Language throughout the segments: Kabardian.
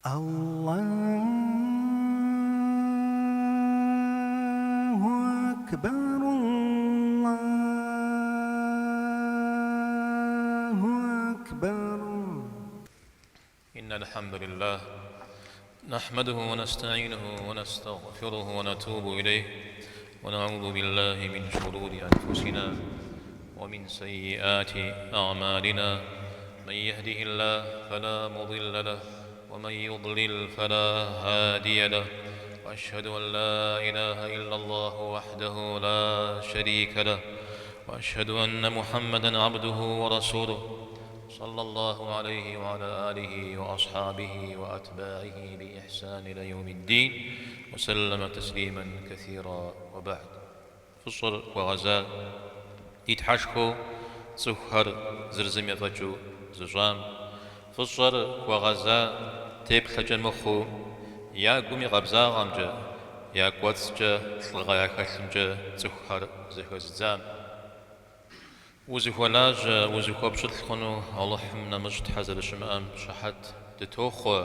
Аллаху акбар, Аллаху акбар. إن الحمد لله نحمده ونستعينه ونستغفره ونتوب إليه ونعوذ بالله من شرور أنفسنا ومن سيئات أعمالنا من يهده الله فلا مضل له ومن يضلل فلا هادي له وأشهد أن لا إله إلا الله وحده لا شريك له وأشهد أن محمدا عبده ورسوله صلى الله عليه وعلى آله وأصحابه وأتباعه بإحسان إلى يوم الدين وسلم تسليما كثيرا وبعد Фӏыщӏэр хуэгъэза ди Тхьэшхуэу цӏыхухэр зыр зым ефӏэкӏыу зыщӏам, фӏыщӏэр хуэгъэза теплъэкӏэ мыхъуу, я гум и къабзагъэмкӏэ, я кӏуэцӏкӏэ лӏыгъэ яхэлъымкӏэ цӏыхухэр зэхэзыдзам. Узыхуэлажьэ, узыхуэпщылӏ хъуну Алыхьым нэмыщӏ тхьэ зэрыщымыӏэм щыхьэт дытохъуэ.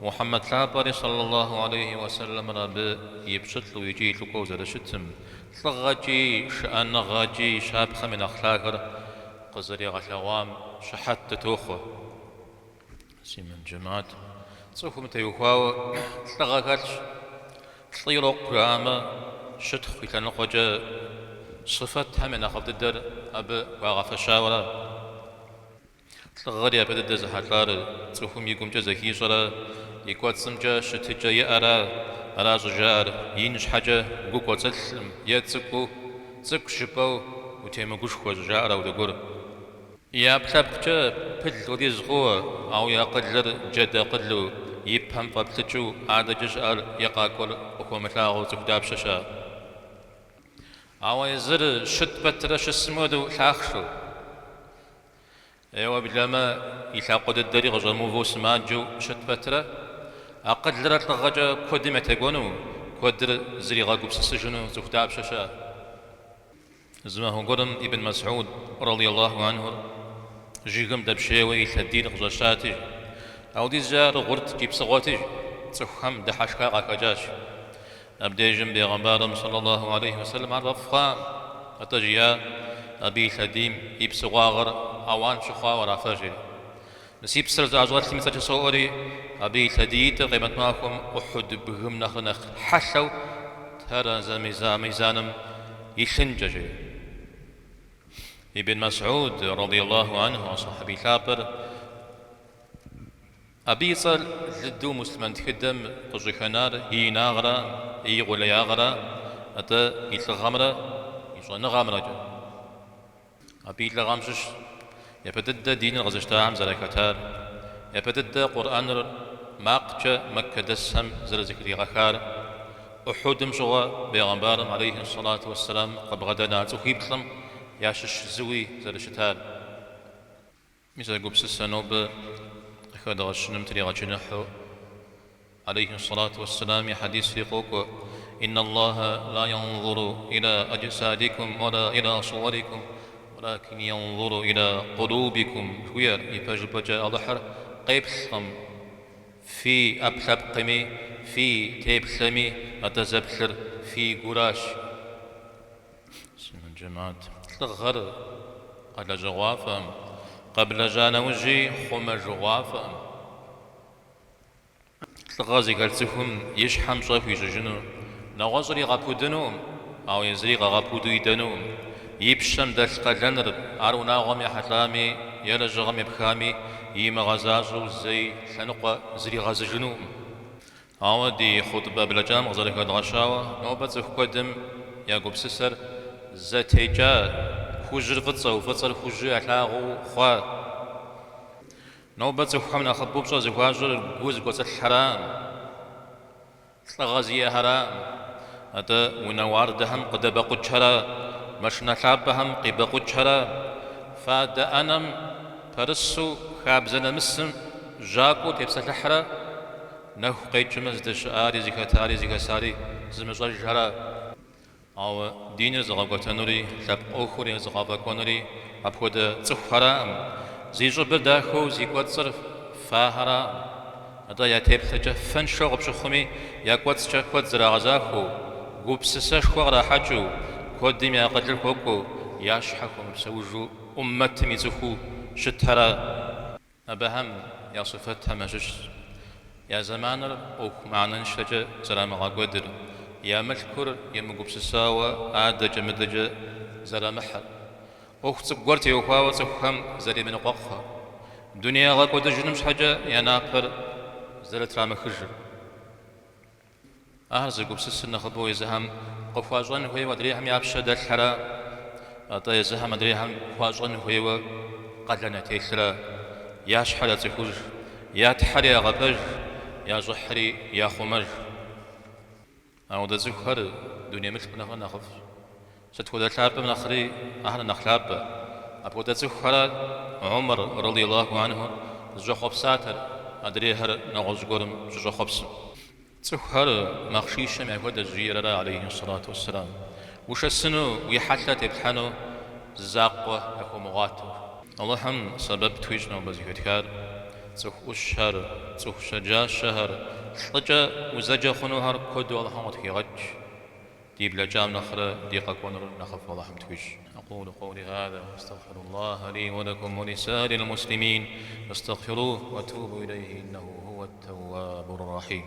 Мухьэммэд лъапӏэри сэллаллаху алейхи уэсэлэмыр абы и пщылӏу икӏи и лӏыкӏуэу зэрыщытым, лӏыгъэкӏи, шыӏэныгъэкӏи щапхъэм и нэхъ лъагэр къызэригъэлъэгъуам щыхьэт дытохъуэ. Муслъымэн джэмэхьэт, цӏыхум теухуауэ лӏыгъэ хэлъщ. Лӏы ирокъу жаӏамэ, щытхъу и лъэныкъуэкӏэ сыфэтхэм я нэхъыфӏ дыдэр абы хуагъэфэщауэ ара. Лӏыгъэр япэ дыдэ зэхьэлӏар цӏыхум и гумкӏэ зэхищӏэрэ и кӏуэцӏымкӏэ щытыкӏэ иӏэра, ара щӏыжаӏэр, ин щхьэкӏэ гу кӏуэцӏылъым е цӏыкӏуу, цӏыкӏущ жыпӏэу утемыгушхуэ щӏыжаӏэр апхуэдэ гуэр. И ӏэпкълъэпкъкӏэ пыл хуэдиз хъууэ, ауэ и акъылыр джэд акъылу, и пэм фӏэплъыкӏыу адэкӏэ щыӏэр е къакӏуэр къыхуэмылъагъуу цӏыху дапщэ щыӏэ? Ауэ езыр щыт пэтрэ щысым хуэдэу лъахъшэу, е уеблэмэ и лъакъуэ дыдэри къыщӏэмыувэу сымаджэу щыт пэтрэ, акъылрэ лӏыгъэкӏэ куэдым ятекӏуэну, куэдыр зригъэгупсысыжыну цӏыху дапщэ щыӏэ? Зы махуэ гуэрым Ибн Мэсгьуд, радиаллаху анхур, жыгым дэпщейуэ и лъэдийр къыщӏэщати, апхуэдизкӏэ ар гъурт икӏи псыгъуэти, цӏыхухэм дыхьэшха къахэкӏащ. Абдежым бегъымбарым, сэллаллаху алейхи уэсэлэм, ар фӏэфӏ хъуакъым, атӏэ жиӏа, абы и лъэдийм и псыгъуагъэр ауан щыхъуауэ ара фэ, жери. Мы си псэр зыӏэщӏэлъым и цӏэкӏэ соӏуэри, абы и лъэдиитӏыр къемэт махуэм Ухьуд бгым нэхърэ нэхъ хьэлъэу тэрэзэ мизаным илъынкӏэ, жери. Ибн Мэсгьуд, радиаллаху анху, а сэхьэби лъапӏэр, абы и цӏэр лыду муслъымэн тхыдэм къыщӏыхэнар и инагърэ и къулеягърэ, атӏэ и лӏыгъэмрэ и щӏэныгъэмрэкӏэ. Абы и лӏыгъэм щыщ япэ дыдэ диныр къэзыщтахэм зэрахэтар, япэ дыдэ Къурӏэныр макъкӏэ мэккэдэсхэм зэрызэхригъэхар, Ухьудым щыгъуэ бегъымбарым алейхи сэлату уэсселам къыбгъэдэна цӏыхуиплӏым ящыщ зыуи зэрыщытар. Мис а гупсысэ нобэ къыхэдгъэщыным тригъэчыныхьу алейхи сэлату уэсселам и хьэдисри къокӏуэ, Инна Аллахэ ла янзуру иля аджсадикум уэла иля суэрикум, уэлакин янзуру иля къулубикум, жыхуиӏэр, ипэжыпӏэкӏэ Алыхьыр къеплъкъым фи ӏэпкълъэпкъми, фи теплъэми, атӏэ зэплъыр фи гуращ. Муслъымэн джэмэхьэт, лӏыгъэр къэлэжьыгъуафӏэкъым, къэблэжьа нэужьи хъумэжыгъуафӏэкъым. Лӏыгъэ зыхэлъ цӏыхум и щхьэм пщӏэ хуищӏыжыну, нэгъуэщӏыр игъэпудынукъым, ауэ езыри къагъэпуду идэнукъым. И пщэм дэлъ къалэныр, ар унагъуэм ехьэлӏами е лэжьыгъэм епхами, имыгъэзащӏэу зэи лъэныкъуэ зригъэзыжынукъым. Ауэ ди хъутӏбэ блэкӏам къызэрыхэдгъэщауэ, нобэ цӏыху куэдым я гупсысэр зэтекӏа, хужьыр фӏыцӏэу, фӏыцӏэр хужьу ялъагъуу хъуа. Нобэ цӏыхухэм нэхъыбэу пщӏэ зыхуащӏыр гу зыкӏуэцӏылъхэракъым, лӏыгъэ зиӏэхэракъым, атӏэ унэ уардэхэм къыдэбэкъукӏхэрэ, машинэ лъапӏэхэм къибэкъукӏхэрэ, фадэ ӏэнэм пэрысу хабзэ нэмысым жьакӏуэу тепсэлъыхьрэ, Нэху къекӏмэ, здэщыӏари, зыхэтари, зыхэсари зымыщӏэжхэрэ. Ауэ диныр зыгъэкӏуэтэнури, лъэпкъ ӏуэхур езыгъэфӏэкӏуэнури апхуэдэ цӏыхухэракъым, зи щӏыбыр дахэу зи кӏуэцӏыр фахэраӏым. Атӏэ я теплъэкӏэ фэншэу къыпщыхъуми, я кӏуэцӏкӏэ куэд зэрагъэзахуэу, гупсысэшхуэ кърахьэкӏыу, куэдым я акъылыр хуэкӏуэу, я щхьэ хуэмыпсэужу ӏуммэтым и цӏыхуу щытхэращ. Абыхэм я сыфэтхэм ящыщщ я зэманыр ӏуэху мыхьэнэншэкӏэ зэрамыгъэкӏуэдыр, я мылъкур емыгупсысауэ адэкӏэ-мыдэкӏэ зэрамыхьыр, ӏуэху цӏыкӏу гуэр теухуауэ цӏыхухэм зэремыныкъуэкъухэр, дуней ягъэкӏуэдыжыным щхьэкӏэ я напэр зэрытрамыхыжыр. Ахэр зэгупсысыр нэхъыбэу езыхэм къыхуащӏэн хуейуэ адрейхэм я пщэ дэлъхэращ, атӏэ езыхэм адрейхэм хуащӏэн хуейуэ къалэн ятелъращ, я щхьэр яцӏыхуж, я Тхьэри ягъэпэж, я щӏыхьри яхъумэж. Ауэдэ цӏыхухэр дуней мылъку нэхърэ нэхъыфӏщ. Сыт хуэдэ лъапӏэм нэхъри ахэр нэхъ лъапӏэ. Апхуэдэ цӏыхухэрат Умар радиаллаху анху зыщӏэхъуэпсатэр, адрейхэр нэгъуэщӏ гуэрым щыщӏэхъуэпсым. Цӏыхухэр махъшищэм яхуэдэщ, жиӏэрэ алейхи сэлату уэсселам. Ушэсыну, уи хьэлъэ теплъхьэну зы закъуэ яхуэмыгъуатэу. Алыхьым сэбэп тхуищӏ нобэ зэхэтхар, цӏыху ӏущхэр, цӏыху щэджащэхэр, лӏыкӏэ узэджэ хъунухэр куэду Алыхьым къытхигъэкӏ. Ди блэкӏам нэхърэ ди къэкӏуэнур нэхъыфӏу Алыхьым тхуищӏ. Акъулу къаули хаза уа астагъфируллахьа ли уа лакум уа лисаирил муслимин фастагъфирух уа тубу илейхи иннаху хуа ттауабур рахьим.